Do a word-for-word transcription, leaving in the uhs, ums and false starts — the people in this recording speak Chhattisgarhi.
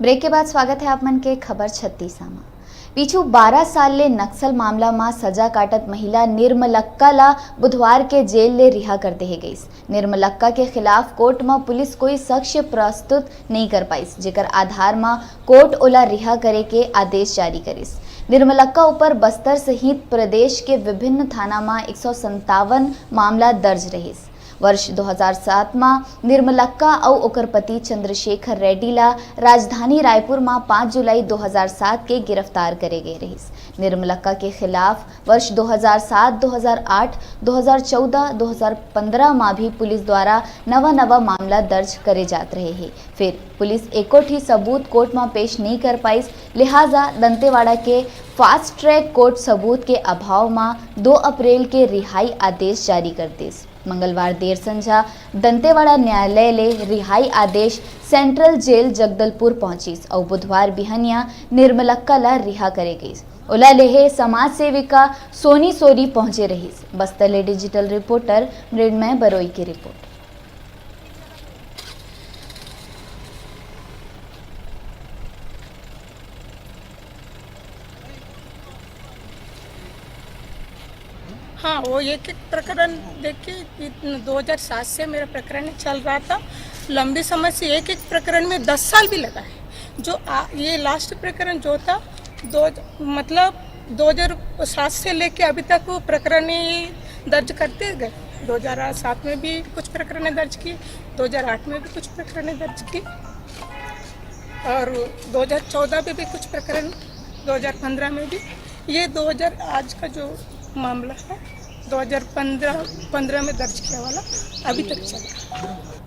ब्रेक के बाद स्वागत है आप मन के खबर छत्तीसा मा। पीछू बारह साल ले नक्सल मामला मा सजा काटत महिला निर्मलक्का ला बुधवार के जेल ले रिहा कर देहे गईस। निर्मलक्का के खिलाफ कोर्ट मा पुलिस कोई साक्ष्य प्रस्तुत नहीं कर पाइस, जेकर आधार मा कोर्ट ओला रिहा करे के आदेश जारी करिस। निर्मलक्का ऊपर बस्तर सहित प्रदेश के विभिन्न थाना मा एक सौ संतावन मामला दर्ज रहिस। वर्ष दो हज़ार सात मा निर्मलक्का अउ ओकर पति चंद्रशेखर रेड्डी ला राजधानी रायपुर मा पाँच जुलाई दो हज़ार सात के गिरफ्तार करे गए रहिस। निर्मलक्का के खिलाफ वर्ष दो हज़ार सात, दो हज़ार आठ, दो हज़ार चौदह, दो हज़ार पन्द्रह मा भी पुलिस द्वारा नवा नवा मामला दर्ज करे जात रहे हे। फिर पुलिस एको ठी सबूत कोर्ट मा पेश नहीं कर पाइस, लिहाजा दंतेवाड़ा के फास्ट ट्रैक कोर्ट सबूत के अभाव मा दो अप्रैल के रिहाई आदेश जारी कर दिस। मंगलवार देर संझा दंतेवाड़ा न्यायालय ले रिहाई आदेश सेंट्रल जेल जगदलपुर पहुंचिस अउ बुधवार बिहनिया निर्मलक्का ला रिहा करे गइस। ओला लेहे समाज सेविका सोनी सोरी पहुंचे रहिस। बस्तर ले डिजिटल रिपोर्टर मृण्मय बरोई की रिपोर्ट। हाँ, वो एक एक प्रकरण देखिए, इत-, दो हज़ार सात से मेरा प्रकरण चल रहा था। लंबी समय से एक एक प्रकरण में दस साल भी लगा है। जो आ, ये लास्ट प्रकरण जो था, दो, मतलब, दो हज़ार सात से लेके अभी तक वो प्रकरण ही दर्ज करते गए। दो हज़ार सात में भी कुछ प्रकरण दर्ज की, दो हज़ार आठ में भी कुछ प्रकरण दर्ज की, और दो हज़ार चौदह में भी कुछ प्रकरण, दो हज़ार पन्द्रह में भी। ये दो हज़ार आज का जो मामला है, दो हज़ार पन्द्रह, पन्द्रह में दर्ज किया वाला अभी तक चल रहा है।